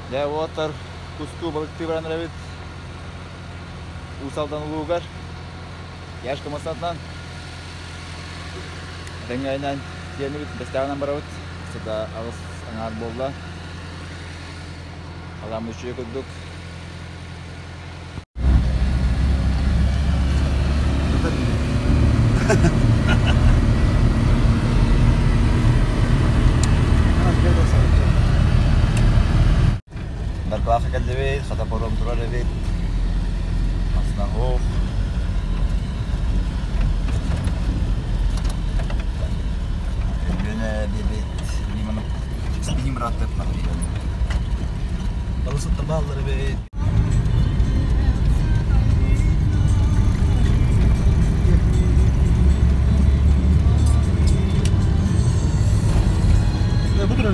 Дьэ, уолаттар кустуу балыктыы баран эрэбит. Уус Алдан улууһугар Яшка массыынатынан этэҥҥэ тиэнибит, бэстээҕинэн барабыт. Сыта 8 аҥаар буолла. Халааммыт үчүгэй курдук. Даркылаахха кэллибит, хата паром турар эбит. Маснахов. Өлүөнэ диэбит Спиним бырааттык Балысытта бааллар эбит. Бу турар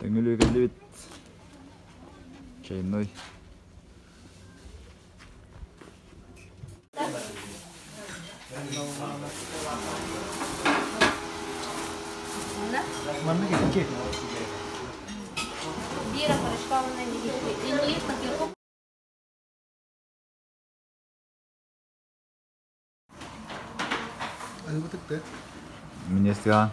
Төҥүлү кэллибит. Чайной. Министр.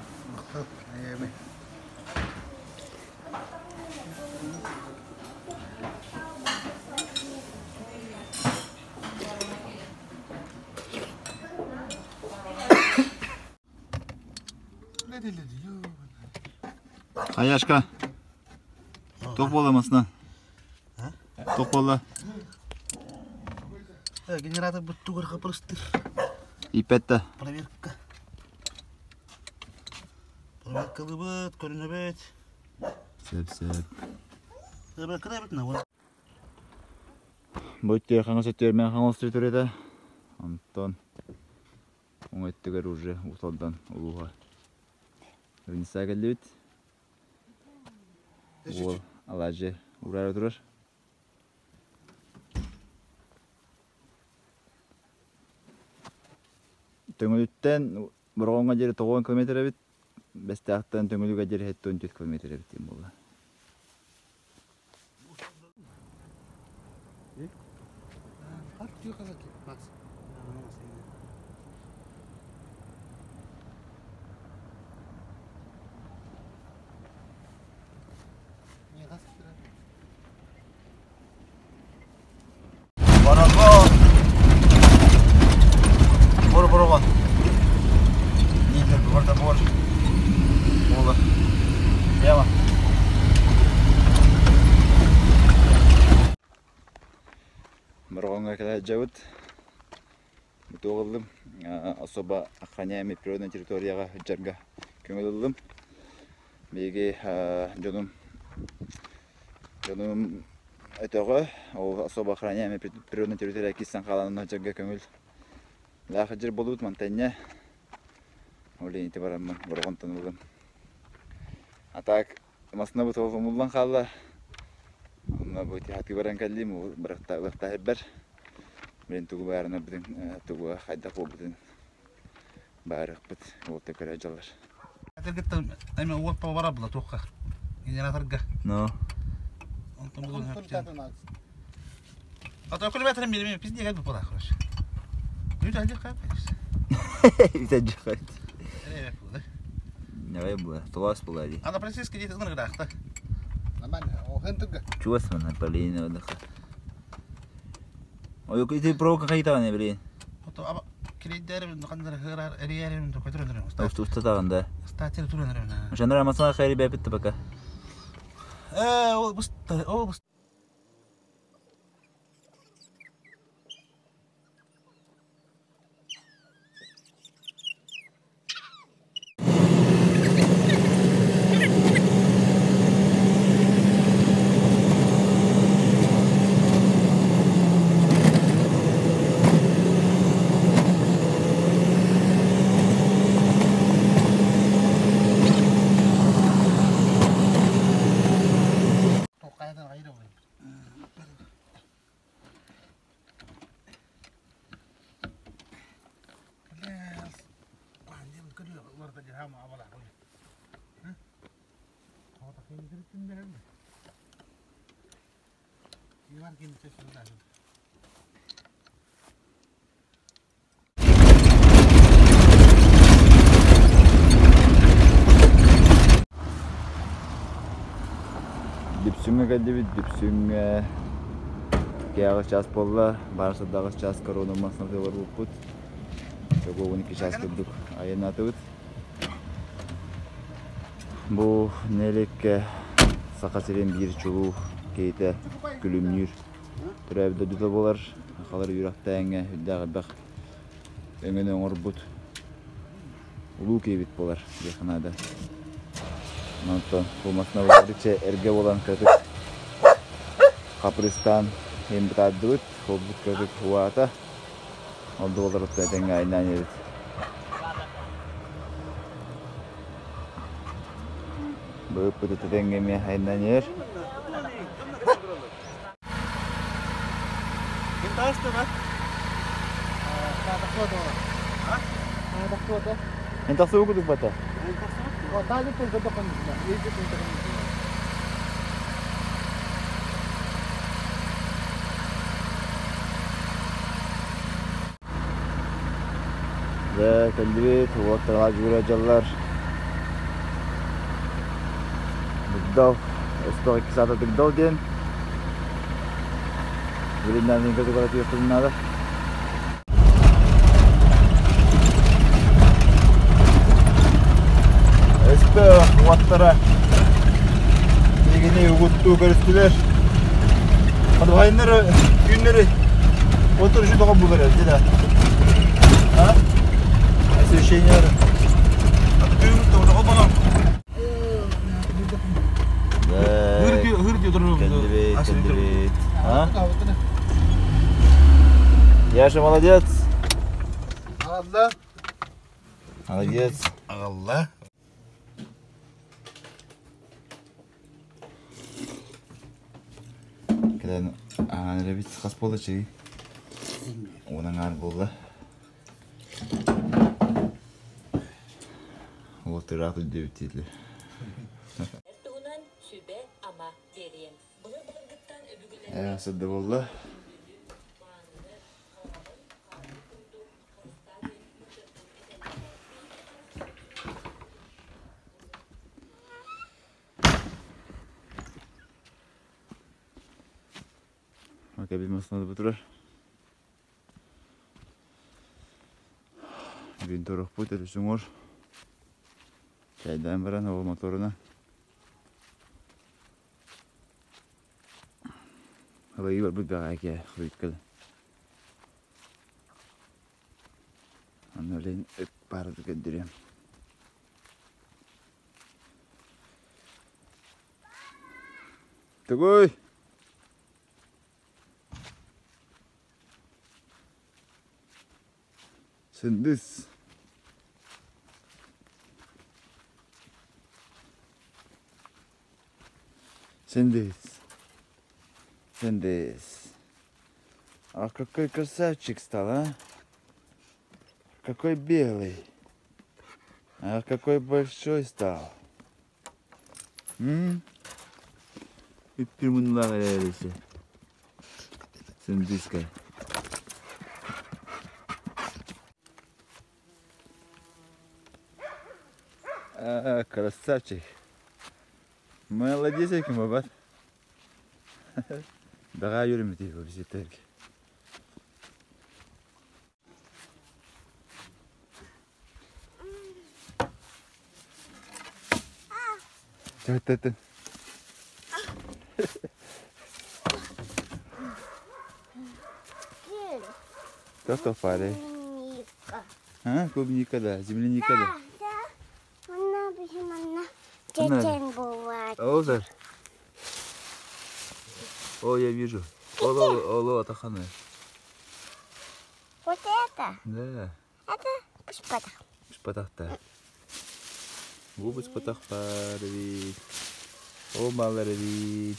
Хаяшка. Туох буолла масына? Туох буолла? Генератор буттугар хапырыстыр. Иппетте. Проверка. Проверкалыбыт, көрүнэбит. Сөп сөп. Проверкалабыт на Бу өттүгэр хаҥас өттүгэр Мэҥэ Хаҥалас территорията. Онтон уҥа өттүгэр уже Уус Алдан улууһа. Ренессаа кэллибит. Уол алаадьы уурара турар. Төҥүлүттэн Бороҕоҥҥо диэри 90 километр эбит. Бэстээхтэн Төҥүлүгэ диэри 74 километр эбит диэн буолла. Бороҕон! Бор Бороҕон. Лидер горда бор. Буолар. Прямо. Бороҕоҥҥо кэлэ сылдьабыт. Бутуох ыллым. Особо охраняемый природная территорияҕа сылдьарга көҥүл ыллым. Биһиги дьонум дьонум өтөҕө ол особо охраняемый природная территория киирсэн хаалан сылдьарга көҥүл лаах сылдьар буолбут мантанньа ол иһин ити бараммын Бороҕонтон ыллым. А так массыынабыт ол умуллан хаалла. Онно бу хатыы баран кэллим бырахтаах Билин тугу баарынарбытын тугу хайдах буолбутун баарыахпыт уолта көрө дьаллар. Кыргыттан эми уот бара була туохха генераторга. Но. Онтон булун А то километр мире пиздец как бы была хорошо. Ну это один хай. Это джихат. Давай было, туас была ди. Ана полицейский где-то награхта. Нормально. Охентуга. Чуас мана полина отдыха. Ой, ты проволока хайта не блин. Устатаҕын да. Жанра масана хайри бэпит пока. Дүпсүҥҥэ кэллибит, Дүпсүҥҥэ кээҕи чаас буолла, баар сырдаҕас чаас корона массыынатыгар барбыппыт. Чогуобун 2 чаас курдук айаннаатыбыт. Бу нэһилиэккэ Саха сирин биир чулуу киһитэ Күлүмнүүр төрөөбүт дойдута буолар. Сахалар үөрэхтээҥҥэ үрдээх элбэх өҥөнү оҥорбут улуу киһибит буолар диэххэ наада. Онтон бу массыынабыт эргэ буолан кыратык хапырыстаан иһин бытаардыбыт, холбут кыратык уһаата. Ол да буоллар этэҥҥэ айаннаан иһэбит. Быыппыт этэҥҥэ эмиэ айаннаан иһэр. Эн тахсыбыт кудук бата? Дьэ, кэллибит, уоттарга дьүөрэ дьаллар. Дыгдал, өстөөх икки саата Дыгдал диэн. Билиннээн көтүгэр атыахпытын наада. Өстөөх уоттара биһигини угуттуу көрүстүлэр. Хадвайнары күннэри отур şu тоҕо булар эрди да. А? Освещение. Кэллибит, кэллибит. А? Яша молодец. Алла. Молодец. Алла. Кэлэн аан эрэбит хас буолла чэй? Уон аҥаар буолла. Вот ыраах үрдүбүт дииллэр. Туһунан сүбэ-ама биэриэм. Былыр-былыргыттан өбүгэлэрбит Ээ, сырда буолла. Кэбил массыынабыт турар. Бүгүн туруохпут өрүс уҥуор. Чайдаан баран ол моторуна. Халайыы барбыт бэҕэһээ киэһэ хойукка да. Аны олень ыт баарыты көрдөрүөм. Тугуй? Сындыс. Сындыс. Сындыс. А какой красавчик стал, а? Какой белый. А какой большой стал. М? Үппүр муннулаах эрээрisi. Сындыска. А, красавчик. Молодец, бабат. Баҕа yürümedi bu bizi terk. Чөттөттөн. Кто парень? Клубника. А, клубника, да, земляника, да. Да, она бихиманна. Чечен бывает. Озер. О, я вижу. Оло, оло, атаханы. Вот это? Да. Это пусть Пусть Губы спотах парвит. О, маларвит.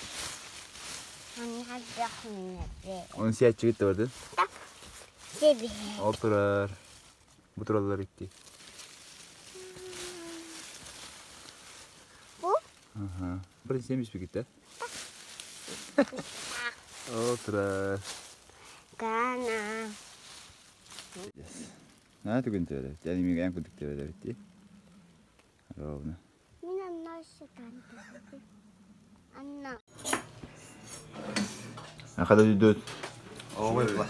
Он сиятчы кетті барды. Ол турар. Бу тураллар икки. Бу? Ага. Бір семіз бекет, да? Ол турар. Гана. На түгін төре. Және мен ән күдік төре бітті. Ровно. Мен анна. Анна. Ахада дүдөт. Ой, бла.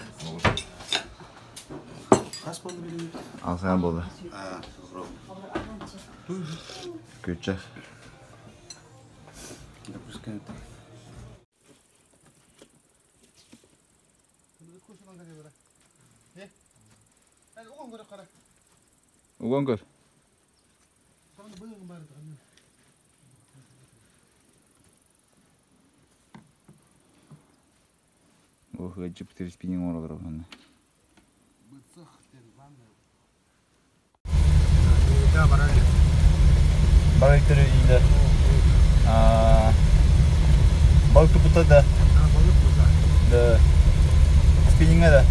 Хас болды билибит. Алсаң болды. А, ровно. Күтчах. Допускаю. Угон көр. Ох, Jupiter spinning оралар оны. Барыктыр үйінде. Балык тупута да. Да. Спиннинга да.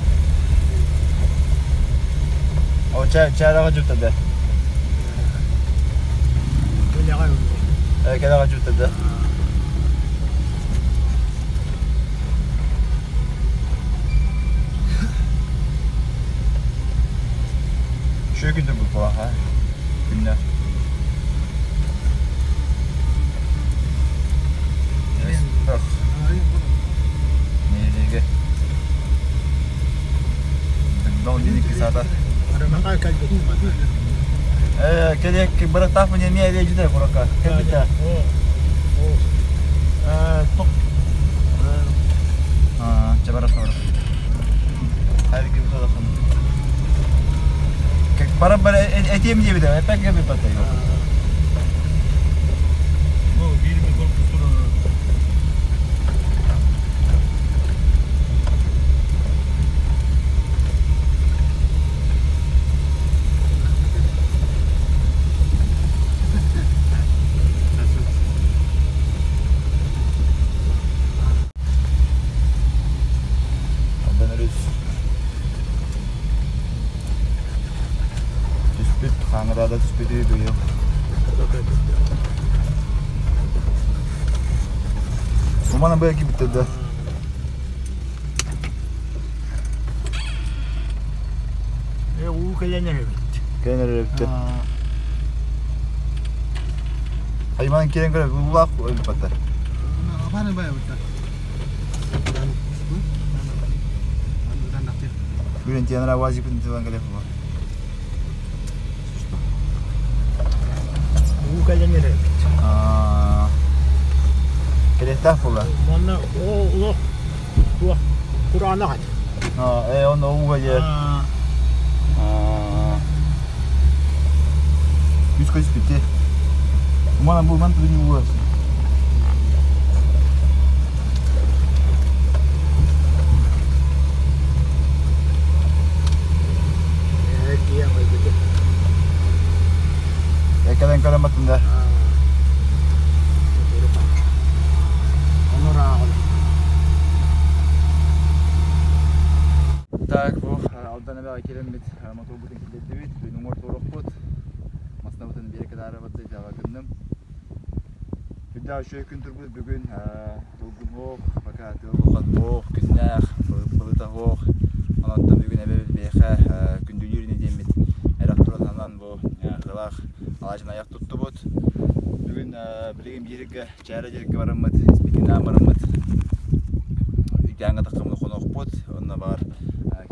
О, чай, чайраға жүпті да. Кәлеға жүпті да. Şu gündür bu falan ha. Günler. Bak. Nereye? Дон дини кисата. Келек бырактах мне не вежде курака. Кебите. Топ. А, чабара хабар. Хайр киб тадахын. Как пара бар этим дебите, опять кеби патай. Түспүт, қаңырада түспүт үйбүйі. Умана бәки бітті. Кенер бітті. Айман керен көрі, улақ өліп батар. Бүгін тиянра вазик күн тилан келе бар. Келеттах була. А, он уга же. Үс көз бітті. Умана бу ман түбүн уга. Экелен көрөмөтүндө. Так, бу алдан эбе келембит, мотобутун килдебит, бүгүн оңор торохпут. Масна бутун бери кадары бат жага күндүм. Күндә шөй күн турбут бүгүн, долгун хок, пока тыл хок, күннәх, былыта хок. Анаттан бүгүн эбе бехе күндүлүр не демит. Эрак туран анан бу кылах алажын аяк туттубут. Бүгүн билигим жерге, чара жерге барамыт, спитина барамыт. Үтәңгә такымны конокпут, онна бар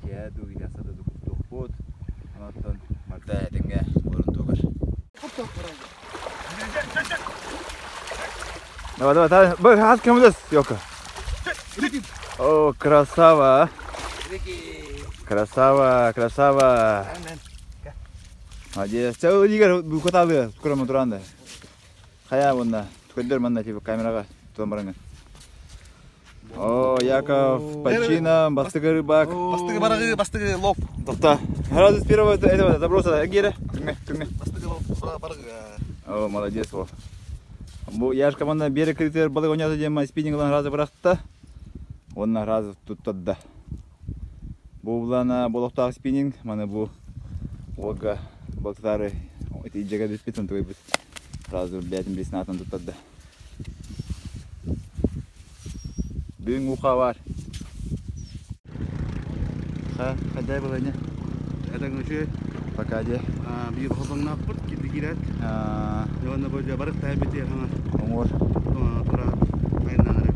кия дугидасада дукпут. Анаттан марта этеңге борун тугар. Давай, давай, давай. Б, хас көмөлөс, Йока. О, красава. Красава, красава. Молодец. Чэ, Игорь, букаталы, скоро туранда. Хайа уонна көрдөр манна типа камераҕа тутан бараҥҥын. О, Яков, почина, бастыгы рыбак. Бастыгы барагы, бастыгы лоб. Тоқта. Сразу с первого этого заброса. Гера, түҥҥэ, түҥҥэ. Бастыгы лоб, барагы. О, молодец ол. Бу Яшка манна берег кырытыгар балык оонньоото диэн спиннинг ылан сразу бырахта. Уонна сразу туттарда. Бу булана болохтоох спиннинг, маны бу уолга балыктаары ити илдьэгэ бүппүт, онтугайбыт сразу бэйэтин билсин аатын туттарда. Бүгүн муха бар. Ха, хайдай былыня? Этэҥ үчүгэй. Пока де. Биир хотоҥнаахпыт кирди киирээт. Уонна бу дьэ барык таһайбыт хаҥа. Оҥор. Тура айаннаан эрэ.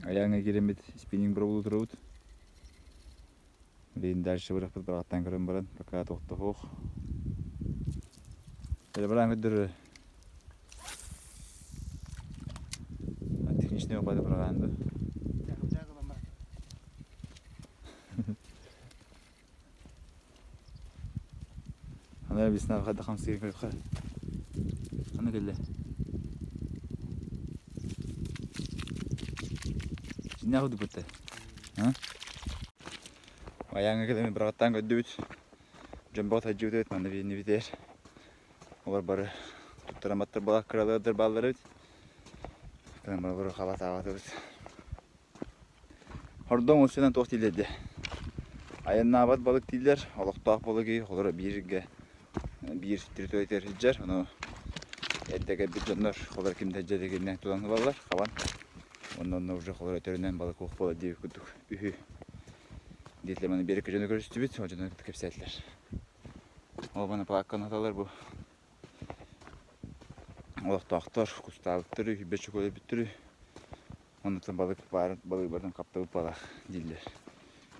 Айаҥҥа киирэммит спиннинг быраҕылыы турабыт. Билигин дальше бырахпыт быраҕаттаан көрөн баран пока тохтоһуох. Эрэ бараан көрдөрөр. Техничный опыт быраҕаан да. Аны весна хайдах хамсыыр көрөххө. Аны кэллэ. Дьиннээх удуппутта. Айааҥҥа кэлэн быраҕаттаан көрдүбүт. Дьон бөҕө сылдьыбыт манна биһиннибитигэр. Олор бары туттараматтар буолар кыралыырдар бааллар эбит. Кэлэн бары хабатаабатыбыт. Хордоҥ устунан туох дииллэр дии. Айаннаабат балык дииллэр, олохтоох балыгы олоро бииргэ биир территориятыгар сылдьар, ону эрдэ кэлбит дьоннор холоро ким да дьэ тутан ылаллар, хабан. Онно онно уже холоро өтөрүнэн балык уох буолар диэбит курдук үһү. Диэтилэр маны биэрэккэ дьону көрүстүбүт, ол дьону кытта кэпсээтилэр. Ол маны палаакканы аталар бу олохтоохтор кустаабыттар үһү, бэччэ көрбүттэр үһү. Оннуттан балык баарын, балык барын хаптабыт балах дииллэр.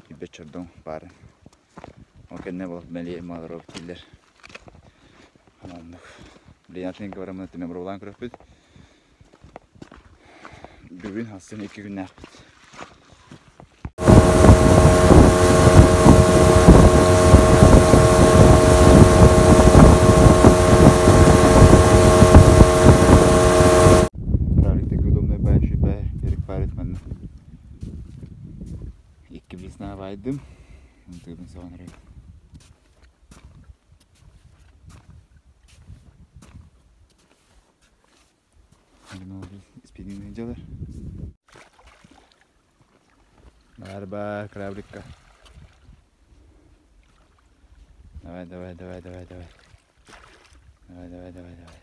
Билбэт чордоҥ баарын. Ол кэннэ балык мэлиэ маларов дииллэр. Оннук. Билигин атын бараммын түмэ боруобалаан көрөппүт. Бүгүн хассын икки күннээхпит. Икки блесна байдым. Тыыбын соҕон эрэ. Спиннинг дьалар. Бар-бар, корабликка. Давай, давай, давай, давай, давай. Давай, давай, давай, давай.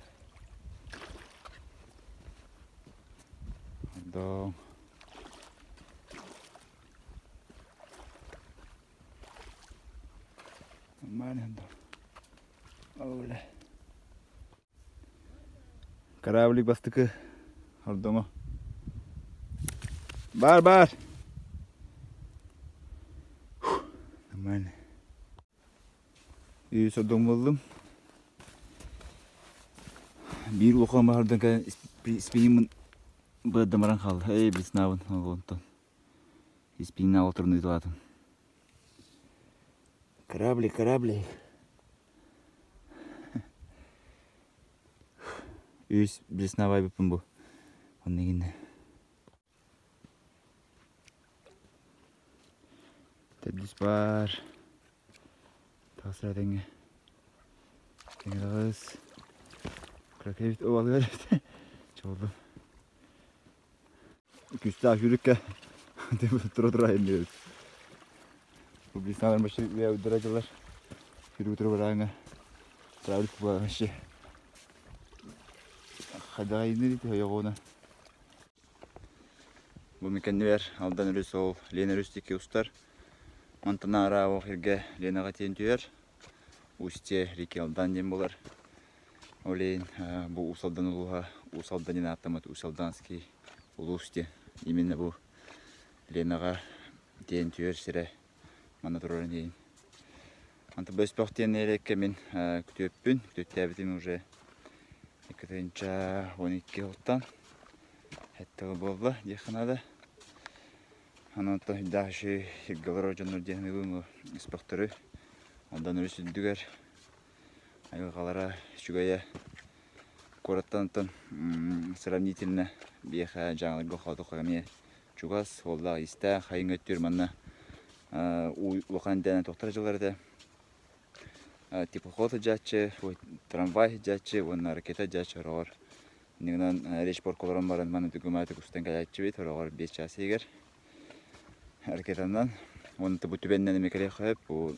Дом. Нормально, дом. Оля. Кораблик бастакы ордоҥо. Бар, бар! Нормально. Үс ордоҥ буллум. Биир улахан баһардан кэлэн спиниммын быаддан баран хаалла. Эй, блеснаабын онтон. Испииннээх олторун ыыталаатым. Кораблик, кораблик. Үс блесна байбыппын бу. Онно гинне. Төрдүс бар. Тахсыра тэҥҥэ. Тэҥҥэ таҕыс. Кыракый эбит оҕалыгар эбит. Чолбун. Күүстээх сүүрүккэ тура-тура айанныыбыт. Бу блесналар вообще үйэ удара дьылар. Сүүрүк утары барааҥҥа травлик буолар вообще. Хайдаҕа ииннэр ити ойоҕуна. Бу микэннибэр Алдан өрүс ол Лена өрүс диэки устар. Мантан аараа ол сиргэ Ленаҕа тиийэн түһэр. Устье реки Алдан диэн буолар. Ол иһин бу Уус Алдан улууһа Уус Алдан диэн ааттаммыт Уус Алданский улуус диэн. Именно бу Ленаҕа тиийэн түһэр сирэ манна турарын иһин. Онтон Бөспөх диэн нэһилиэккэ мин күтүөппүн, күтүөттээбитим уже 2012 сылтан Эттэҕэ буолла диэххэ наада. Онон даах үчүгэй сиргэ олорор дьоннор диэн саныыбын испэхтэры. Онтон өрүс үрдүгэр айылҕалара үчүгэйэ куораттан оттон сравнительно биһиэхэ дьааҥыларга хоту эмиэ чугас уоллаах иистээх хайыҥ өттүгэр манна улахан дээнэ тохтор дьыллар этэ теплоход сылдьааччы трамвай сылдьааччы уонна ракета сылдьааччы сороҕор Иннигинэн речпорка олорон баран манна түгүмаатык устан кэлээччибит сороҕор 5 чаас иһигэр ракетанан уонна бу түбэннэн эмиэ кэлиэххэ сөп бу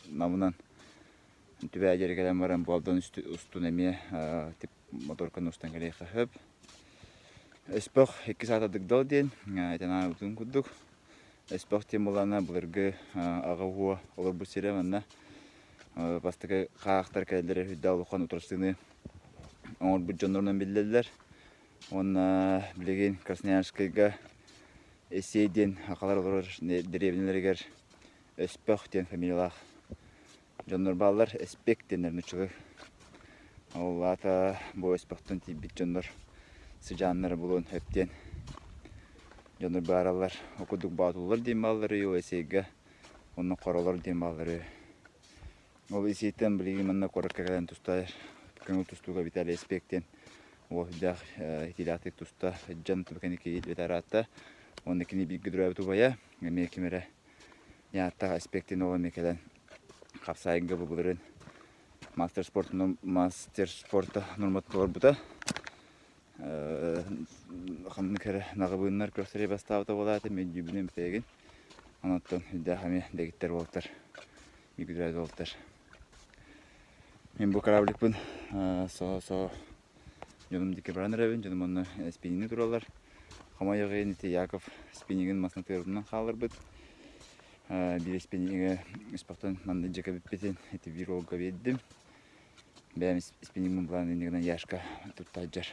намынан түбээ диэри кэлэн баран бу Алдан устун эмиэ моторканы устан кэлиэххэ сөп. Өспөх икки саата Дыгдал диэн этэн аабытын курдук Өспөх диэн булана былыргы аҕа уо олорбут сирэ манна бастакы хаахтар кэлэллэрэ үрдээх улахан утарсыыны оҥорбут дьоннорунан биллэллэр. Уонна билигин Красноярскайга Эсей диэн сахалар олорор дэриэбинэлэригэр Өспөх диэн фамилиялаах дьоннор бааллар. Эспек диэннэр нуччалыы. Ол аата бу Өспөхтөн тиийбит дьоннор сыдьааннара булуон сөп диэн дьоннор баараллар. Ол курдук Боотуллар диэн бааллар үһү, Эсейгэ уонна Хоролор диэн бааллар үһү. Ол исииттэн билигин манна куоракка кэлэн туста көҥүл тустууга Виталий Эспек диэн уол сүрдээх итиилээхтик туста сылдьан кэнники ветераатта уонна кини бииргэ төрөөбүт убайа эмиэ ким эрэ ааттаах Эспек диэн уол эмиэ кэлэн хапсаайга бу былырыын мастер спорта мастер спорта норматын толорбута ханнык эрэ наҕабыыннар күрэхтэри бастаабыта буолаата мин бүтээгин онон сүрдээх эмиэ дэгиттэр уолаттар Игорь буолтар. Мин бу корабликпын со-со дьонум диэки баран эрэбин, дьонум онно спиннинги тураллар. Хомойуох иһин ити Яков спиннигин масына тыырбытынан хаалларбыт. Биир спинниги испохтон манна дьэкэ бүппүтүн ити биир уолга биэрдим. Бэйэм спиннигмин булан иннигинэн Яшка тутта сылдьар.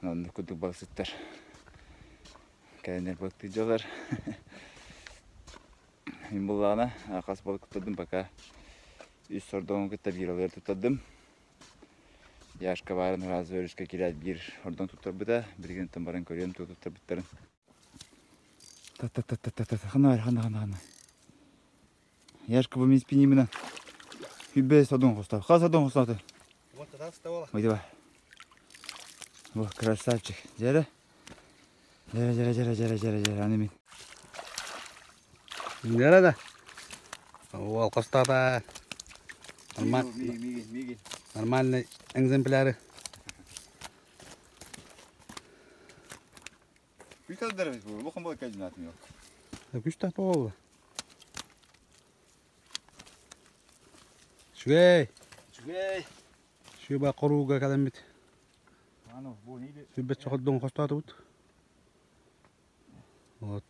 Оннук курдук балысыттар. Кэлэннэр балыктыы дьалар. Мин буллаҕына хас балык туттардым пока үс сордоҥу кытта биир алыгар туттардым. Яшка баарын сразу өрүскэ киирээт биир ордон туттарбыта. Билигин оттон баран көрүөм тугу туттарбыттарын. Та-та-та-та-та-та хана бар хана хана хана. Яшка бу мин спиниминен Хүббэ содун хостоо. Хас содун хостооту? Вот тогда вставала. Ой, давай. Вот, красавчик. Дьэрэ. Дьэрэ, дьэрэ, дьэрэ, дьэрэ, дьэрэ, дьэрэ, аны мин. Дьэрэ да. Уол хостоото. Нормальный экземпляры. Күс алдар бу. Улахан балык кэлдин yok. Күс тапа болду. Үчүгэй. Үчүгэй. Сүбэ хорууга кэлэммит. Сүбэ чохордон хостоотубут. Вот.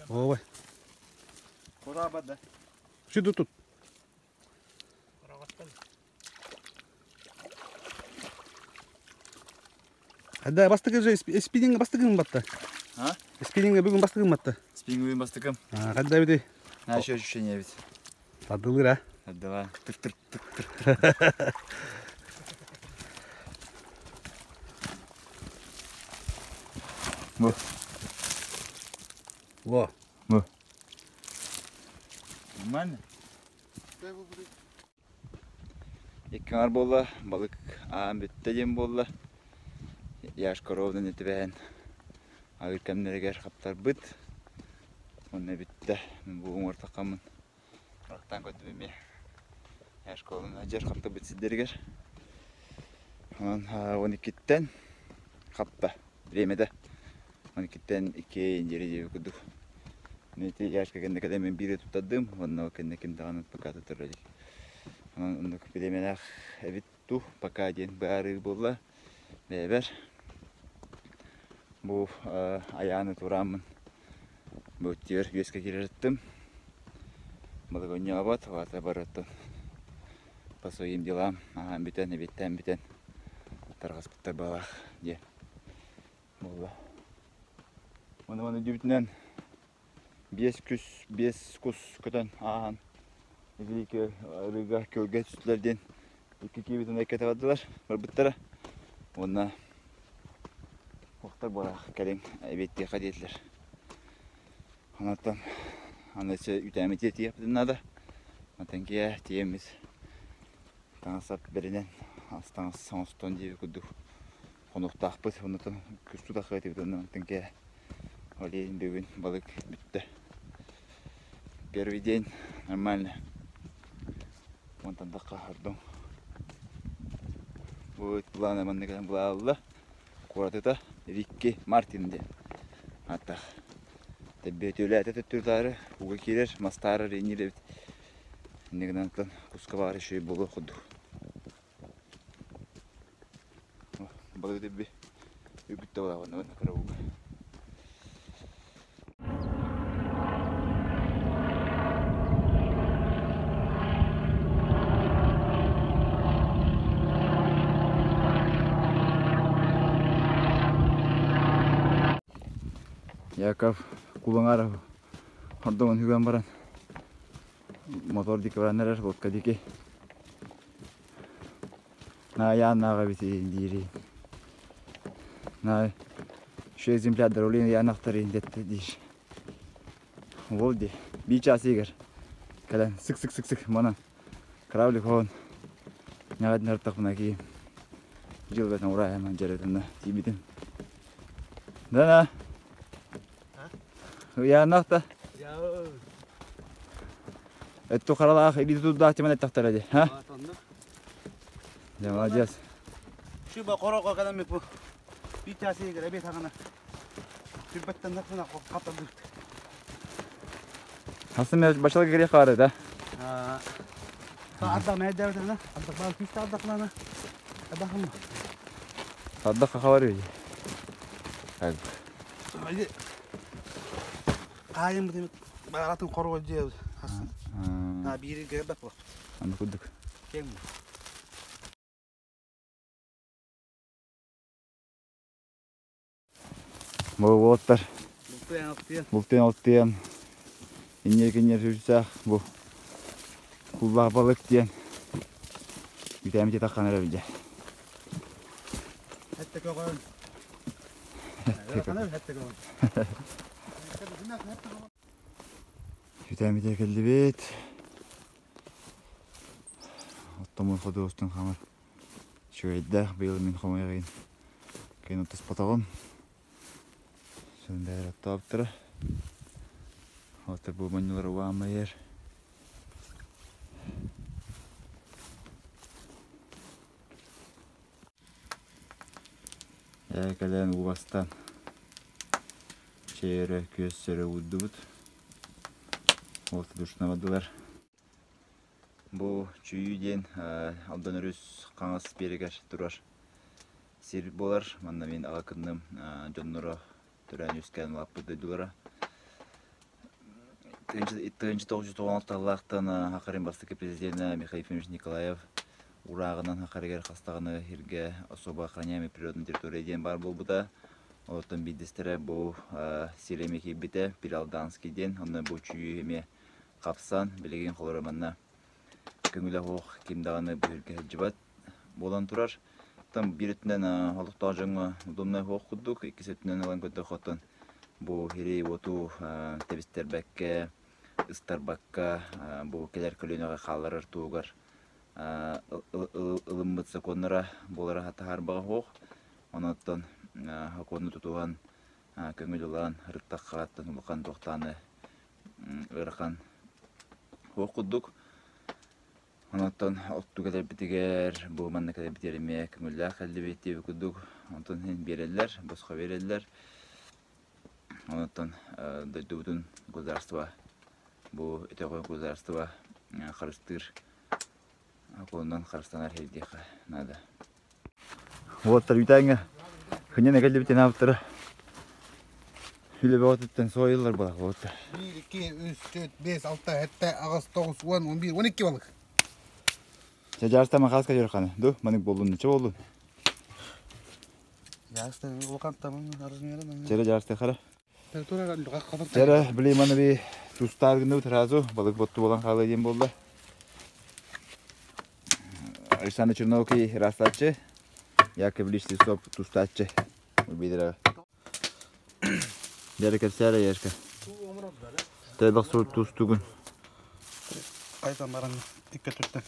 Ой. Кураба да. Сюда тут. Да, бастыкы же спиннинг бастыкын батта. А? Спиннинг бүгүн бастыкын батта. Спиннинг бүгүн бастыкым. А, кайда бити? На еще ощущение ведь. Тардылыр, а? Давай. Тык тык тык тык. Бу. Во. Бу. Нормально? Икки аҥар буолла, балык аан бүттэ диэн буолла. Яшка ровно түбэһэн аһыыр кэмнэригэр хаптарбыт. Уонна бүттэ. Мин бу уҥуортаххаммын Рахтан көрдүм эмиэ. Яшка дьэр хаптарбыт сирдэригэр. Онон 12-ттэн хапта. Бириэмэтэ 12-ттэн 2 индири диэби курдук. Мин ити Яшка кэннэ кэлэн мин биири туттардым. Уонна ол кэннэ ким даҕаны пока туттарар илик. Онон оннук бириэмэлээх эбит ту пока диэн быһаарыы буолла бэйэбэр. Бу айааны турааммын бу өттүгэр үөскэ киирэриттим. Балыгынньаабат, вата барыттан по своим делам аһаан бүтэн, эбиэттээн бүтэн тарҕаспыттар баалаах диэн буолла. Уонна маны үрдүбүтүнэн 5 күс, 5 кус көтөн ааһан Илиики арыыга күөлгэ түстүлэр диэн икки киһибитин эккэтэ бардылар, барбыттара. Уонна уохтар буолаах кэлиҥ эбиэттиэххэ диэтилэр. Онтон аны өссө үтээммит тиийиэхпитин наада. Мантан киэһэ тиийэммит таҥас-сап бэринэн, ас таҥас оҥостон диэбит курдук хонуохтаахпыт. Онтон күстүү тахсыа этибит уонна мантан киэһэ ол иһин бүгүн балык бүттэ. Первый день нормально. Онтон тахха ордуҥ. Бу плана маннык былаалла. Куоратыта Рикки Мартин диэн ааттаах. Тэбиэтүлээтэ төттүрүтаары ууга киирэр, мастаары рейниир эбит. Инньэ гынан куска баар үчүгэй буолуох курдук. Балык дэбби үгүттэ балаҕанна кыра ууга. Яков Кулангаров хордоҥун үгэн баран мотор диэки баран эрэр, лодка диэки. Наайааннааҕа эбит диири. Наай үчүгэй экземплярдар ол иһин ыйаанахтар диэтэ диир. Ол дии. Биир чаас иһигэр кэлэн сык-сык-сык-сык манан кораблик хоһон ньаҕадын ыртахпына киһи дьылбэтин ураайаман дьарытынна тиийбитим. Да-да. Ыйааннах да. Өттү харалаах илии тутурдаах тимэн эттэхтэрэ дии. Ха? Дьэ, молодец. Шуба хорого кэлэммит бу. Биир чаас иһигэр эбиэт аҕана. Түрбэттэн нахсына хатырдыбыт. Хасын бачалга кириэх хаары да. Ардах мээдээбитинэ, ардах баар күүстээх ардахлана. Ардахым. Ардах хахалар үһү. Так. Хаайым бутун баратын хоруга дьиэ хасын. На биири гэрбэт буолпут. Аны курдук. Кең. Бу уолаттар бултуйан алтыйан инньэ-кинньэ сүрсээх бу куллаах балык диэн үтээмити таххан эрэ билдьэ. Хэтте көҕөн. Хэтте көҕөн. Үтээмити кэллибит. Оттомун ходуостун хамар. Үчүгэйдээх быйыл мин хомойор иһин кыайан оттоспотоҕум. Сонун бэйэлэр оттообуттара. Оттор бу монньулар уаамайар. Ээ кэлэн уу бастан чэй өрө күөс сөрө уурдубут. Ол душна бардылар. Бу Чүйүү диэн Алдан өрүс хаҥас биэрэгэр турар сир буолар. Манна мин аҕа кынным дьонноро төрөөн-үөскээн улааппыт дойдулара. 1996 сыллаахтан Хахарин бастакы президенэ Михаил Ефимович Николаев урааҕынан Хахарыгар хас даҕаны сиргэ особо охраняемая природная территория диэн баар буолбута. Олортон биирдэстэрэ бу сир эмиэ киирбитэ, Пиралданский диэн. Онно бу Чүйүү эмиэ хапсан, билигин холоро манна көҥүлэ суох ким даҕаны быһырга сылдьыбат буолан турар. Оттон биир өттүнэн олохтоох дьоҥҥо удобнай суох курдук, иккис өттүнэн ылан көрдөххө оттон бу сири-уоту тэбистэрбэккэ, ыстарбакка бу кэлэр көлүөнэҕэ хаалларар туһугар ылыммыт сокуоннара буолара таһаарбаҕа суох. Онон сокуону тутуһан, көҥүл ылан, ырыттахха улахан туохтааны ыарахан суох курдук. Онтон оттуу кэлэрбитигэр, бу манна кэлэрбитигэр эмиэ көҥүллээх кэллибит диэбит курдук. Онтон иһин биэрэллэр, босхо биэрэллэр. Онтон дойдубутун государство, бу өтөҕү государство харыстыыр, сокуонунан харыстанар диэххэ наада. Уолаттар үүтээҥҥэ кынньан кэллибит диэн аабыттара. Үлэ бөҕөтүттэн суойуллар буолар. 1, 2, 3, 4, 5, 6, 7, 8, 9, 10, 11, 12 балык. Чэ, дьаарста махааска дьөрханы. Ду, манык боллун, ниче боллун. Дьаарста улахан тамын размерын. Чэрэ дьаарста хара. Чэрэ, били маны би тустаар гынныбыт сразу, балык ботту болан хаалыы диэн буолла. Александр Черновский ырастааччы, Яков Ильич Лисов тустааччы. Билэр Дьэрэ кэпсээрэ Яшка. Тэбэх сур тустугун. Қайдан баран икки түттен.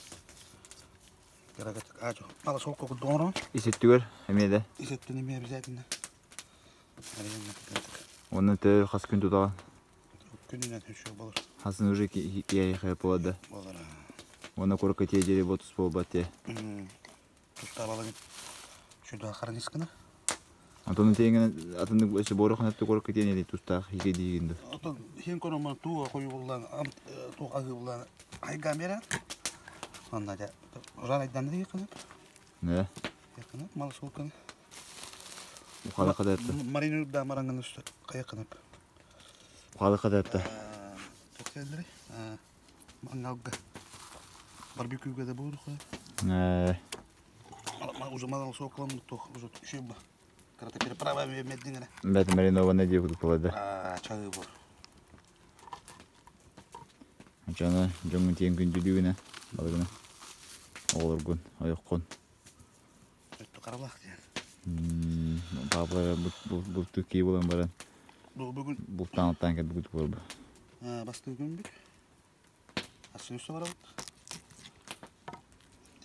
Кырагытык аажу. Ала сол кокуд доңорон. Исеттүгөр эмиэ да. Исеттен эмиэ обязательно. Оны тө хас күн тутаҕын? Күнүнэн үшө болор. Хасын уже киэйхэ болады. Болор. Оны курка тие жери ботус болбат те. Тустабалыгын. Шүдө ахарын искына. Антон тиэҥэн атыннык өссө боруох ханатты курка тиэн тустаах хиге диигинду. Отон хин конома туу хою буллан туу ахы буллан айга мера. Онна жа жан айдан ди кына. Не? Якына мал сулкын. Ухалы кадатты. Марину да маранган үстө каякынып. Ухалы кадатты. Токселдери. Мангалга. Барбекюга да бур хо. Уже мал сулкын тох уже шеба. Карата переправа меддиңере. Бәт маринованный деп болады. А, чагы бур. Жана жоңун тиен күндүлүгүнө балыгына. Оҕолоргун, ойоххун. Өттө каралак диэн. Папалар булту кии болан баран. Бүгүн Бултаан оттаан кэлбит буолбу. Бастыы күнбүт. Асы үсө барабыт.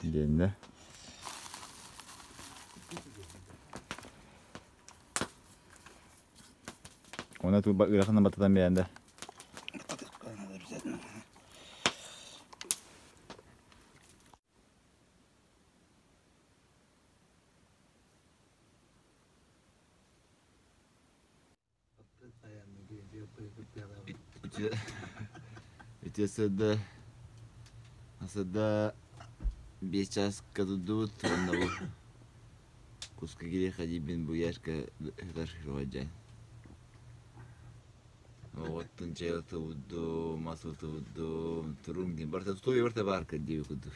Диэннэ. Она ту ырахана бататан бэйэнде. Үтеседі асада 5 часка тудут, онна бу куска кире хадибин бу яшка хытар хирваджан. Оттун чайлты будду, масылты будду, турун дин барта туй барта барка диби куду.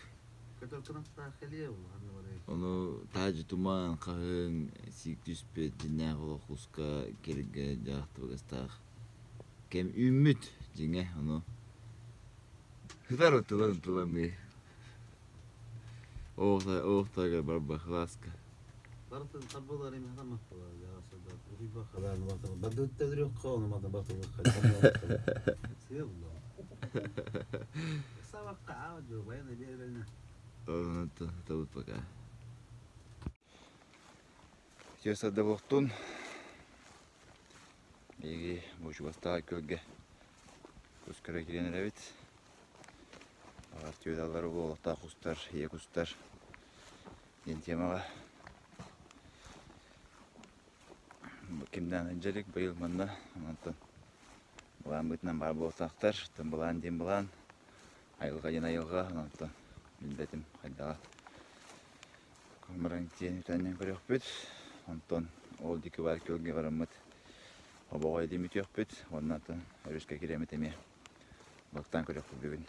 Ону таажы туман кахын сик түспөт диннээх олох куска киргэ дьаахтыбыгастаах кэм үүммүт дьиҥэ ону хытар тылан тыламыы оохтага барба хласка Табыт пока. Сада болуқтун. Биги бу чугастаах көлгө кус көрө киирэн эрэбит. Алар түйөдалар олохтоох кустар, ийэ кустар диэн темаҕа. Кимнээн дьарык быйыл манна онтон былаан быытынан баар буолуохтаахтар. Оттон былаан диэн былаан, айылҕа диэн айылҕа, онтон билбэтим хайдаҕа. Баран тиэн үтэннэн көрүөхпүт. Онтон ол диэки баар көлгө бараммыт обоҕой диэн бүтүөхпүт. Оннан өрүскэ киирэммит эмиэ балыктаан көрүөхпүт бүгүн.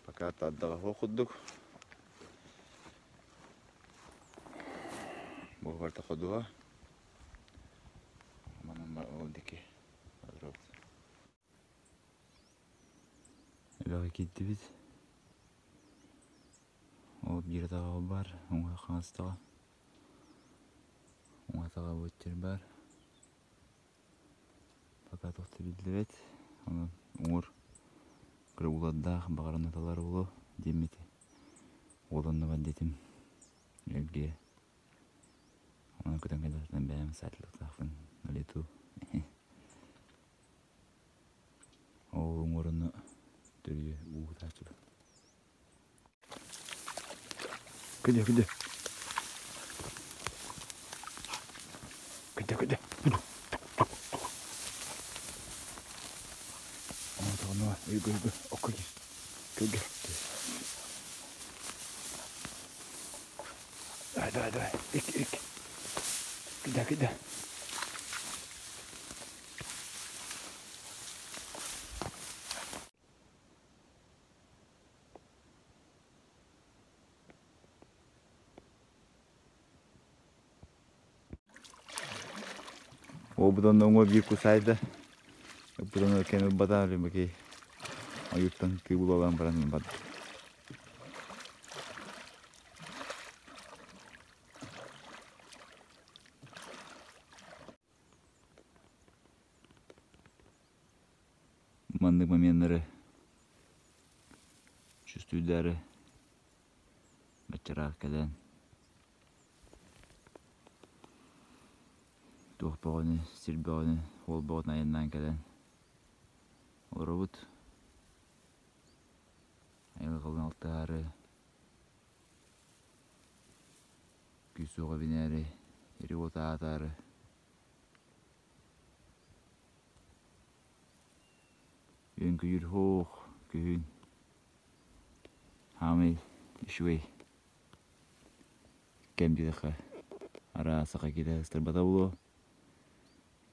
Пока тардаҕа суох курдук. Бу барыта ходуһа. Манан ол диэки олоробут. Эбэҕэ киирдибит. Ол биир атаҕа бар, уҥа хаҥас атаҕа. Уҥа атаҕа бу бар. Пока туох да биллибэт. Онон уҥур кыра уулардаах баҕаран аталар буолуо диэммити. Уоланныбат диэтим. Эргиэ. Онон көтөн кэлбэтэхтэн бэйэм саатылыктаахпын на лету. Ол уҥуруну төрүө уу ытааччыбын. Күдэ, күдэ. Күдэ, күдэ. Үйгө, үйгө, окко кир. Көлгө. Давай, давай, давай. Ик, ик. Күдэ, күдэ. Уолбутун оҥо биир кусайда. Ыппытын кэм ылбата Лүмэки ойууттан тыы булалаан баран барда. Маннык моменнары чувствуйдары баччараах кэлэн туох бөҕөнү, сир бөҕөнү, уол бөҕөтүн айаннаан кэлэн олоробут. Айылҕалыын алтыһаары, күүс-уох эбинээри, ири-уоту аатаары Үҥкүйүр һуох күһүн хаамый үчүгэй кэм диэтэххэ араас саха киһитэ ыстарбата буолуо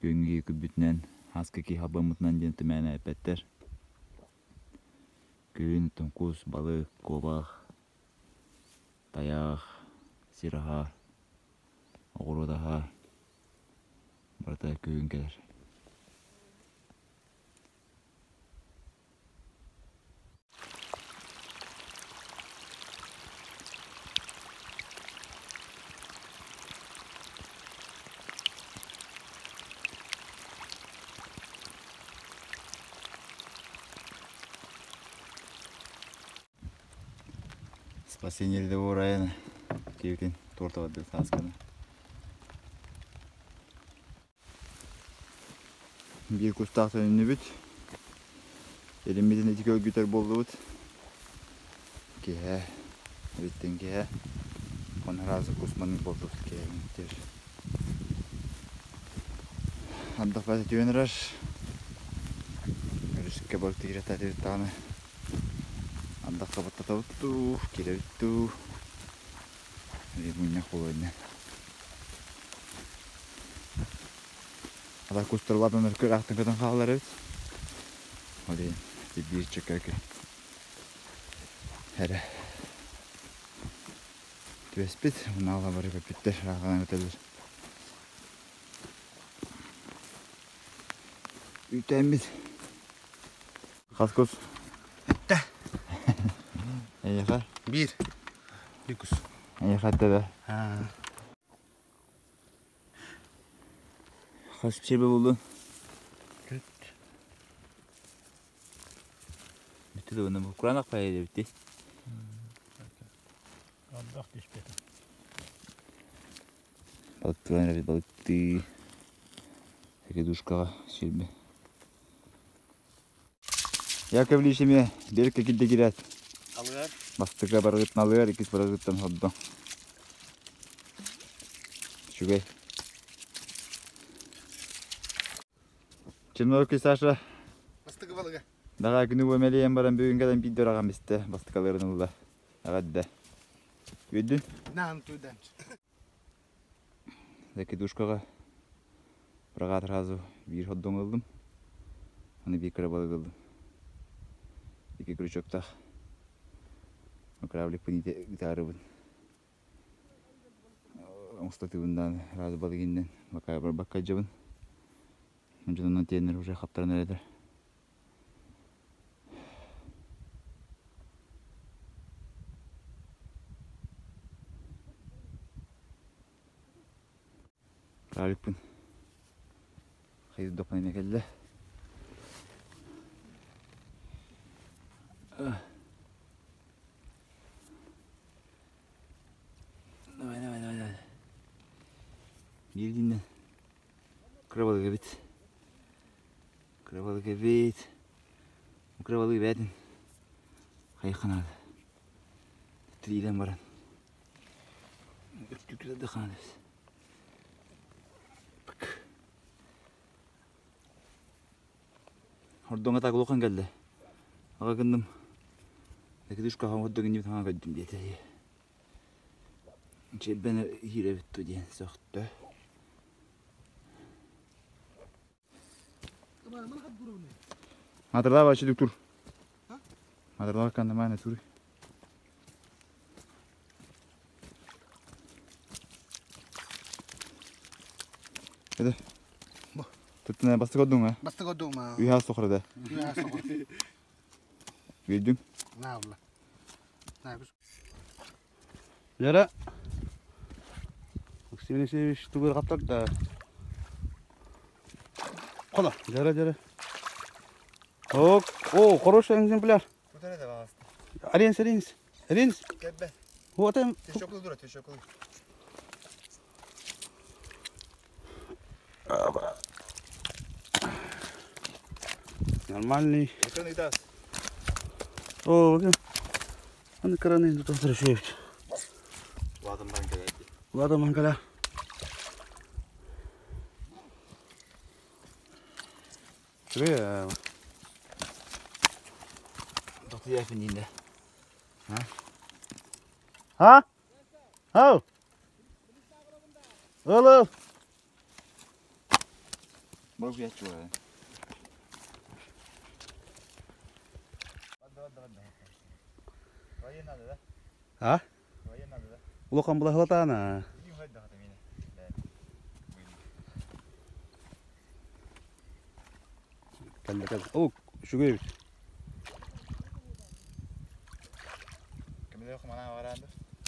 күҥҥэ күлбүтүнэн хаска киһи халбаммытынан диэн түмээнэ эппэттэр күһүн тоҥкус балык куобах тайах сир аһа оҕуруот аһа барыта күһүн кэлэр Спасение рядового Райана киэбитин туорталардыы саасканы. Биир кустаах төнүннүбүт. Илиммитин ити көлгүтэр буоллубут. Киэһэ, эбиттэн киэһэ. Хонор кус маннык буолбут киэһэ. Ардах бата түһэн эрэр. Өрүскэ балык тигирэтэ даҕаны ардахха баттатабыт дуу, киирэбит дуу. Мунньах буолуо иннэ. Ата кустар улаатан өркөр аахтан көтөн хаалар эбит. Ол иһин биир чөкөөкү эрэ түбэспит. Унаала бары көппүттэр, ааҕынан көтөллөр. Үүтээммит. Хас кус? Эттэ. Эйиэхэ? Биир. Биир кус. Эйиэхэ эттэ да? Хас чебе булдун? Түт. Бүттү да бұны куранақ пай бітті. Ардах түспэтэ. Балыктылан эбит балыктыы. Рядушкаҕа сүүрбэ. Яковлевич эмиэ берекке килде киирээт. Алыар. Бастакы барыгыттан алыар, иккис барыгыттан хордо. Үчүгэй. Черноркий Саша. Бастакы балыга. Даҕа күнү бу мэлийэн баран бүгүн кэлэн биирдэ ыраҕан бистэ. Бастакыларын ылла. Эҕэрдэ. Үөрдүн? Наан түйдэн. Закидушкаҕа быраҕаат сразу биир ходдоҥ ыллым. Аны биир кыра балык ыллым. Икки крючоктаах. Корабликпын ытаарыбын. Оҥостотуубун даҕаны сразу балык иннин бакка барбакка дьабын. Дьонунан тиэннэр уже хаптаран эрэлэр. Корабликпын хайырдахпына эмиэ кэллэ. Давай, давай, давай, давай. Биир кыра балык эбит. Кыра балык эбит. Кыра балык эбээтин. Хайыхха наада. Тириидэн баран. Үрдүк хаана Хордоҥо так улахан кэллэ. Аҕа гынным. Экидушка хордоҥ иннибит хаҥа көрдүм диэтэ. Чиэрбэни иһиирэбит ту диэн сөхтө. Матырлаа бачы тур. Матырлаа каннамаана тур. Это. Туттуна бастык одуҥа. Бастык одуҥа. Үйэ сохрада. Үйэ сохрада. Үйдүң. Наабла. Жара. Максим Алексеевич тугу хаптар да. Хола, жара, жара. О, о, хороший экземпляр. Аренс, аренс, аренс. Вот он. Нормальный. О, аны краны тут возвращают. Ладно, мангала. Привет. А? Ау! Алло! А? Улахан булахлатана. Кэллэ кэллэ. О, үчүгэй эбит.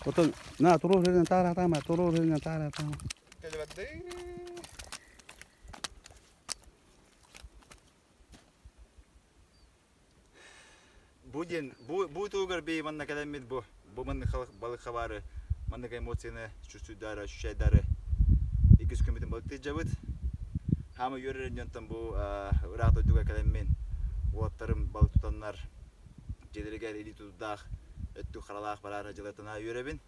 Отон на туруор үрүнэн таара атаама, туруор үрүнэн таара атаама. Бу диэн бу бу тугар бей манна кэлэммит бу бу маннык балык хабаары маннык эмоцияны чувствуйдары ощущайдары иккис күммүтүн балыктыйдьабыт хаама үөрэр дьонтон бу ыраах дойдуга кэлэммин уолаттарым балык тутаннар дьиэлэригэр илии тутурдаах өттүк харалаах бараары дьылатына үөрэбин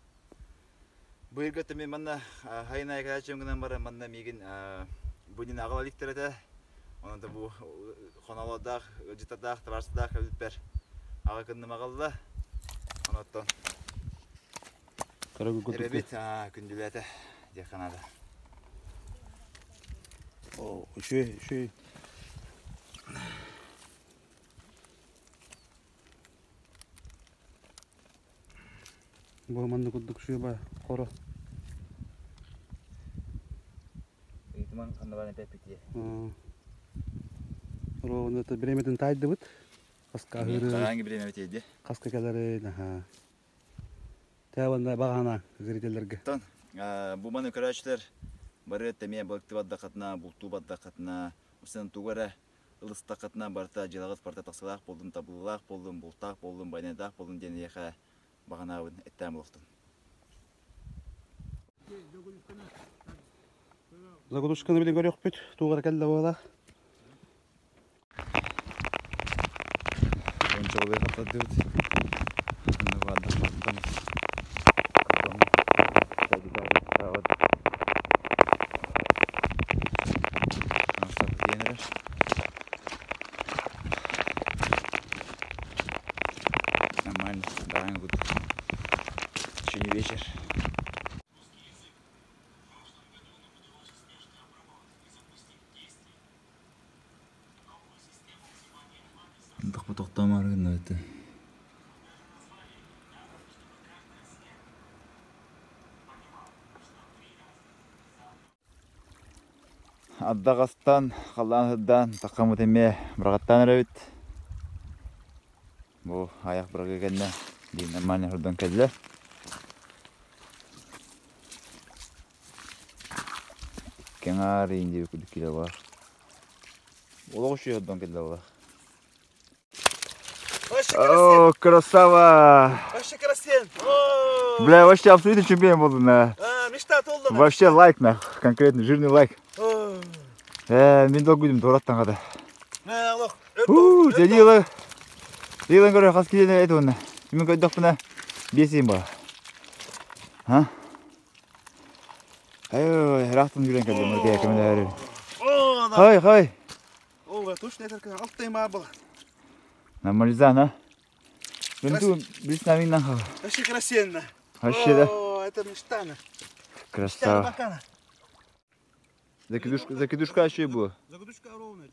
быйылгы өттө манна хайын кэлээччим гынан баран манна миигин бу дин аҕала иликтэр этэ онон да бу хонолордоох ыалдьыттардаах табаарыстардаах кэлбиппэр аҕа кынным аҕалла оноттон эрэбит күндүлээтэ диэххэ наада О, үчүгэй, үчүгэй. Бу манна курдук шуба хоро. Ыйтыман ханна баар эппитие. Ровно это биреметин тайдыбыт. Хаска аһыры. Хараанги биреме битиэди. Хаска кэлэри, аха. Тэванда багана зрительлерге. Тон, бу маны көрөөчүлэр бары тэмиэ балыкты бардахатына, бултуу бардахатына, усан тугара ылыстахатына барта дьылаҕыт барта тахсылаах болдун, табыллаах болдун, бултаах болдун, байнайдаах болдун диэн эйиэхэ бағанаабын эттээн болохтун. Загрузканы билин көрүөхпүт, тугара кэллэ буола. Ончолуй хаптардыбыт. Онно баардах Нормально, давай гуд. Еще не вечер. Аддагастан, халлаан сырдаан, таххаммыт эмиэ быраҕаттаан эрэбит. Бу айах бырагы кэннэ биир нормальный хордон кэллэ. Кэҥаар иин диэби курдук киирэ бар. Олох үчүгэй хордон кэллэ буолар. О, красава! Вообще красен! Бля, вообще абсолютно чемпион был на. Мечта толла. Вообще лайк на, конкретно жирный лайк. Мен долгуйдум дураттан қада. У, дедила. Дилан көрө хас килени эт оны. Мен көйдөкпүнө бесейм ба. А? Ай, рахтын жүрен келдим, мырге кемелер. Хай, хай. О, точно это алтын ма был. Нормализан, а? Мен ту бис наминнан ха. Вообще красенно. Вообще да. О, это мечта. Красава. Закидушка, закидушка еще было. Закидушка ровно.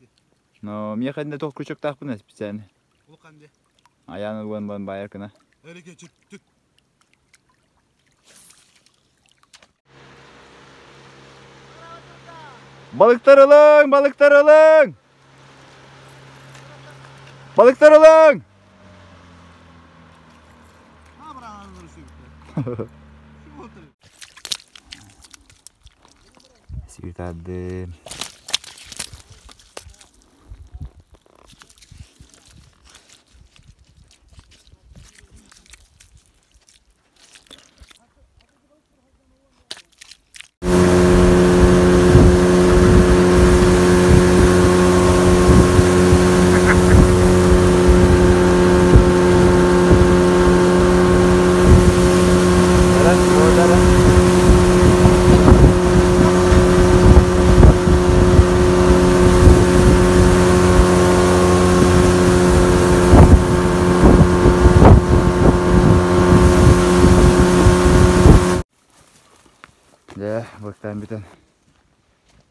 Но мне ходить только крючок так специально. Улуканде. А я на вон вон байеркана. Балыктар ылыҥ, балыктар ылыҥ! Балыктар ылыҥ! Сүүтардым. Дьэ, балыктаан бүтэн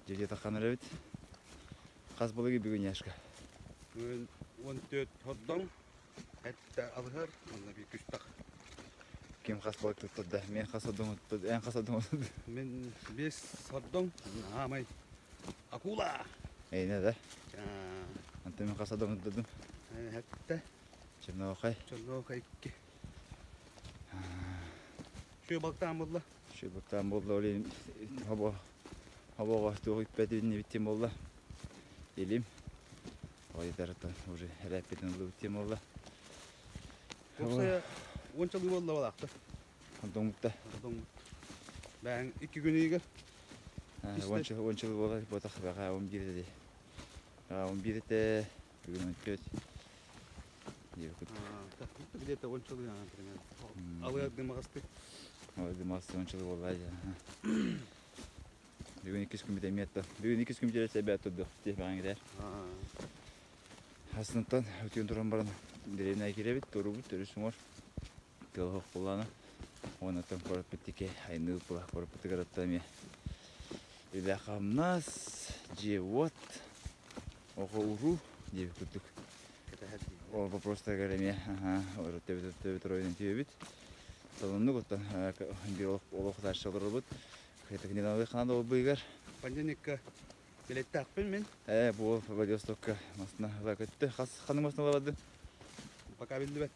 дьиэ таххан эрэбит. Хас балыгы бүгүн Яшка? Бүгүн 14 хордоҥ, эттэ алыһар, уонна биир күстэх. Ким хас балык туттарда? Мен хас одоҥ эн хас одоҥ Мен 5 хордоҥ, аамай акула. Эйне да? Антон мен хас одоҥ туттардым? Хэтте. Черноохай. Черноохай 2. Шүө балыктаан буолла. Шүө балыктаан буолла, ол иһин хобо хобоҕо туох үппэтин ибиттим буолла. Илим. Ойдарыттан уже элэппитин ыллыбыт тем буолла. Уопсайа уончалыы буолла балаахта. Онтон Онтон бэйэҥ икки күн иһигэр. Уончалыы буола буотах бэҕэ он биир этэ. Он биир этэ бүгүн он төрт. Где-то уончалыы примерно. Алыар дымаҕастык. Алыар дымаҕастык уончалыы буолла. Бүгүн иккис күммүт эмиэ Бүгүн иккис күммүт эбээт турдук тиэпэҕин кэтэр. Хасынтан өтүөн туран баран дэриэбинэҕэ киирэбит, туруубут төрүс уҥуор тыал оһох буоллаҕына уонна куораппыт диэки айанныыбыт буола куораппытыгар оттон эмиэ үлэ-хамнас, дьиэ-уот, оҕо-уруу диэбит курдук. Ол вопростарыгар эмиэ төбөт оройунан түһэбит. Солуннук оттон биир олох дальше олоробут. Хетагниналыы ханан олбуйгар. Понедельникка билеттаахпын мин. Ээ, бу Владивостокка масына ыла көттө. Хас ханнык масына ылабадын? Пока биллибэт.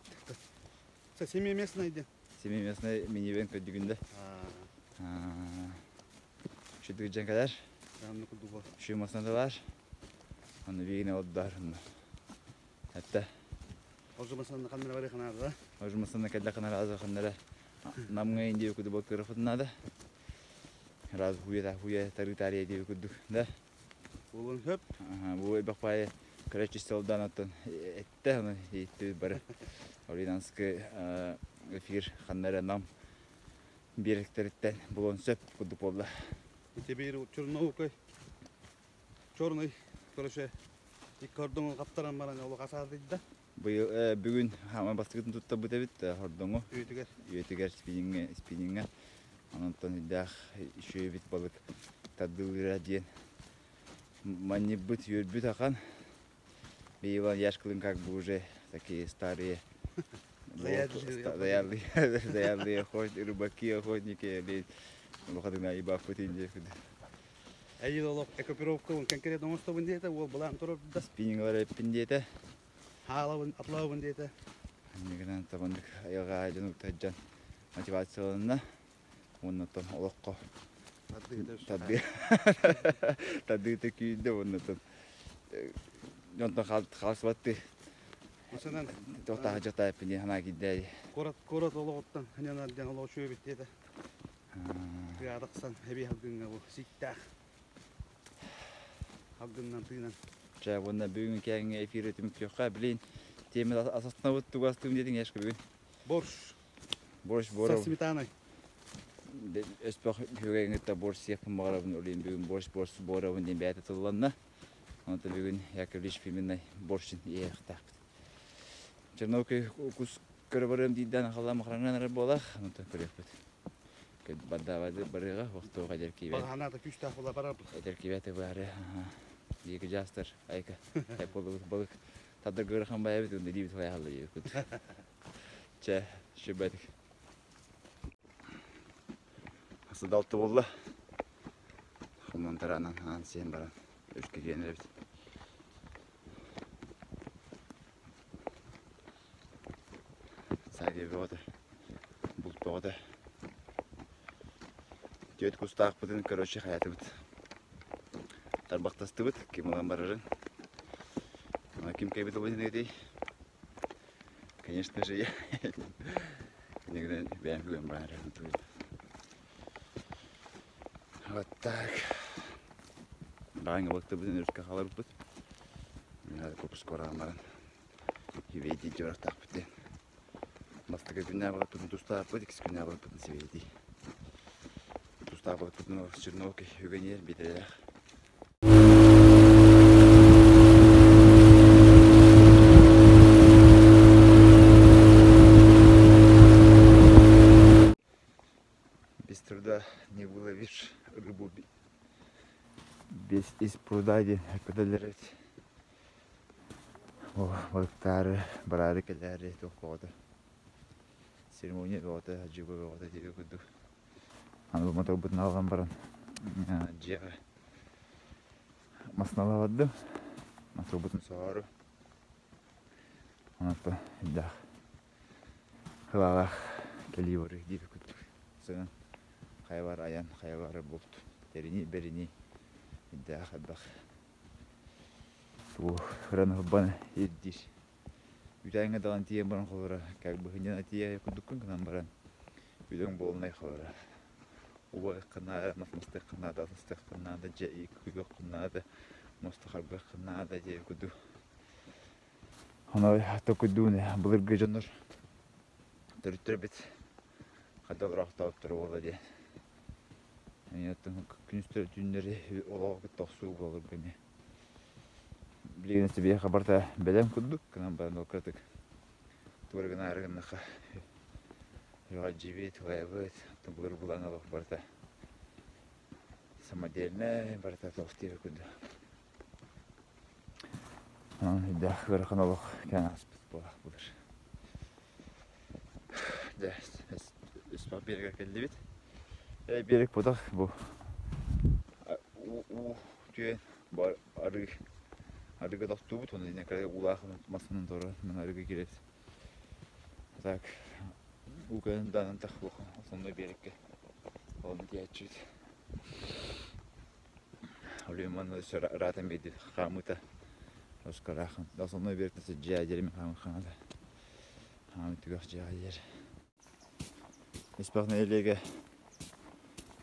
Семиместный диэн. Семиместный минивэн көрдүгүндэ. Шүдүк дьэн кэлэр. Шү масына Аны биигине отдар. Этте. Ожумасына ханнара бары ханада. Ожумасына кэллэ ханара азы ханнара. Намҥа индия куду бакырыфытынада. Раз хуя хуя тары тария диэби курдук да. Буолуон сөп. Бу элбэх баайы кыра чистолдан оттон эттэ ону ииттибит бары. Оринанскы эфир ханна эрэ нам биэрэктэриттэн булуон сөп курдук буолла. Теперь черноукой черный короче икки хордоҥу хаптаран баран олох асаатыйда. Быйыл бүгүн хаама бастакытын туттарбыт эбит хордоҥу. Үйэтигэр. Үйэтигэр спиннингэ спиннингэ. Онтон үрдээх үчүгэйбит балык тардылыыра диэн манньыппыт үөрбүт ахан. Иван Яшкалын как бы уже такие старые заядлые, заядлые рыбаки, охотники, улахадына ибаппыт инде. Эйил олох экипировка конкретно оҥостобун диэтэ, уол былаан турар да. Спиннинглар эппин диэтэ. Хаалабын, атлаабын диэтэ. Аннигынан табандык айылҕа дьон дьон мотивацияланна. Уонна олоххо тардыыта күүрдэ уонна дьонтон хаалсыбатты Масынан туохтааһы дьахтаайпын диэн санаа киирдэ. Куорат куорат олоҕуттан ханьанар диэн олох үчүгэй эбит диэтэ. Тыаадахсан эбии халгыҥҥа бу сииктээх халгыннан тыынан. Чэ уонна бүгүн кээҥҥэ эфиры түмүктүөххэ билин тиэмэ асастанабыт тугастыым диэтиҥ Яшка бүгүн. Борщ. Борщ Со сметаной. Өспөх күөгэйиҥ борщ сиэхпин баҕарабын олейн бүгүн борщ борщ буорабын диэн бэйэтэ тылланна. Онон бүгүн Яковлевич фирменный борщын иһиэхтээхпит. Чернобыль кус көрө барыам диирдээн халлаан махараҥнаан эрэр буолаах, онтон көрүөхпүт. Бардаабады барыаҕа, охтуох эдэр киибэт. Балаһанаата күүстээх була барар. Эдэр киибэт баары, диэки жаастар, айка, балык балык тадар гырахан байабыт, онда диибит хайахалла диэбит. Чэ, шүбэтик. Асыдалты болла. Хомунан тараанан аан сиэн баран өрүскэ киирэн эрэбит. Саадия бөҕөтө, булт бөҕөтө. Түөрт кустаахпытын короче хайатыбыт. Тарбахтастыбыт, ким ылан барарын. Ким кэйбит ылбытын этий? Конечно же, я. Иногда бэйэм бүгэн баран Вот так. Бааҥҥа бактыбытын өрүскэ хааларбыт. Купус кораан баран Сибиэйдии дьыбарахтаахпыт диэн. Бастакы күннээх балыкпытын тустаахпыт, иккис күннээх балыкпытын сибиэйдии. Тустаах балыкпытын чернок үгэниэр биэдэрэлээх. Без труда не выловишь рыбу. Без из пруда диэн көтөллөр эбит. Балыктаары, бараары кэлээри туох бөҕөтө. Церемония бөҕөтө, дьуга бөҕөтө диэки курдук. Аны бу моторбутун аҕалан баран дьиэҕэ массыыналаах бардым. Моторбутун соһоору. Онон элбэх Кылаалаах кэлии барыы диэки курдук сынан хайа баар айан, хайа баар булт тэринии, бэринии ирдээх элбэх тугу ыран ирдиир. Үтээҥҥэ даҕаны тиийэн баран холобура как бы сынньана тиийэ курдуккун гынан баран үлэҥ буолунай холобура убайыаххын наада, мас мастыаххын наада, астыаххын наада, дьэ күйүөххүн наада, муоста харбыаххын наада диэки курдук Ону токуйдуун былыргы дьоннор төрүттэрбит хайдах олороохтообуттара буолла диэн. Күнүстэри түүннэри олоҕу кытта охсуу буоларга эмиэ. Билигин биһиэхэ барыта бэлэм курдук, гынан баран ол кыратык тугу эрэ гынаары гыннахха үөҕэлдьийбит, ылайабыт, оттон былыр булан олох барыта самодельнай, барыта туох диэбит курдук. Онон өйдөөх ыарахан олох кэлэн ааспыт буолаах былыр. Дьэ, Испах биэрэгэр кэллибит. Биэрэк ботах бу уу түөн бу арыы арыыга тохтуубут уонна итиннэ кыра уулаах массыынан туора арыыга киирэбит. Так уу кэлэн даанан тах основной биэрэккэ онно тиийээччибит. Олюман ыраатан биэрдит хаамыыта оскарахан основной биэртэ дьиэ дьэрими хаамыхаҥада хаамы түгэх дьиэҕэ Испэх нэһилиэгэ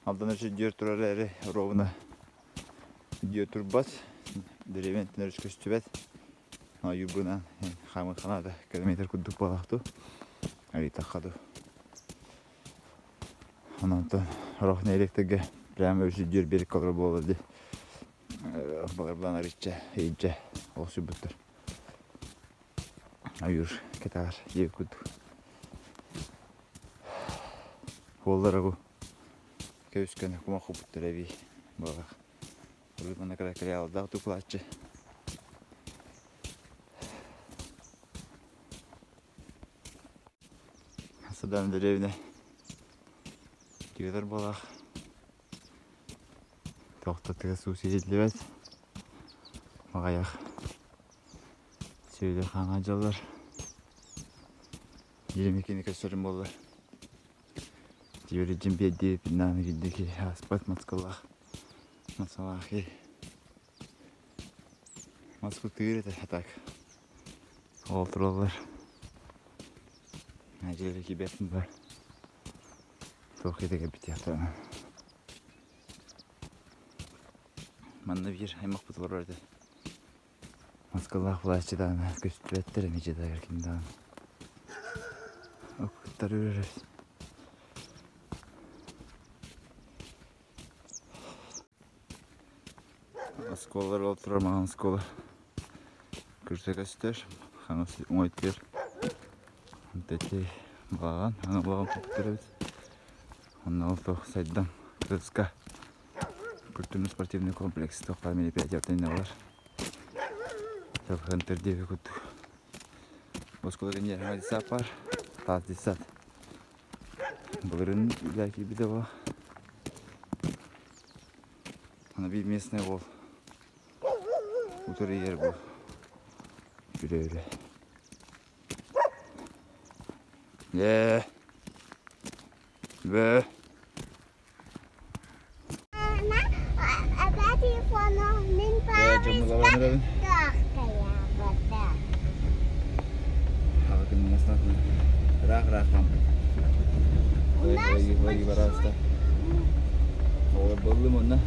Алдан өрүс турар эрээри ровно үрдүгэр турбат, дэриэбинэттэн өрүс көстүбэт. Ойуурбунан хаамыахха наада, километр курдук буолаах дуу, арыйтахха дуу. Онон сорох нэһилиэктэргэ прямо өрүс үрдүгэр биэрэккэ олорор буолар дии. Баларбылаан арыычча, иһирдьэ олохсуйбуттар. Ойуур кэтэҕэр диэбит курдук. Уоллара бу көбүскэни кумах куппуттар эбии буолар. Урут манна кыра кырыалдаах тукулааччы. Садан дэриэбинэ тиэтэр буолаах. Тохтотуга суус иһиллибэт. Аҕыйах сүөлү хаҥа дьаллар. Дьиэмикини көстөрүм буоллар. Тиэрдьин биэрдии пиннааны кирдики ааспат маскалаах масалаахи Москва тыыр этэ а так ол тураллар дьиэлэр киирбэппин бар туох киһитэ кэлбит манна биир аймахпыт олорор этэ Москвалаах власти даҕаны көстүбэттэр эмиэ дьиэтигэр ким даҕаны окуттар үрэр Оскуолалар ол турар маҥан оскуола күрсэ көстөр, хаҥас уҥа өттүгэр ити балаҕан, аны балаҕан куппуттар эбит. Онно ол туох сайдам КСК культурно-спортивный комплекс туох баар мероприятиелар иннэ Хантер диэки курдук. Оскуола кэнниэр детсад баар, таас детсад. Былырыын үлэ киирбитэ буо. Аны биир местный уол утары иһэр бу үрэ-үрэ. Ээ. Бөө. Ыраах-ыраах хаампыт. Бараста. Оҕолор боллум онно.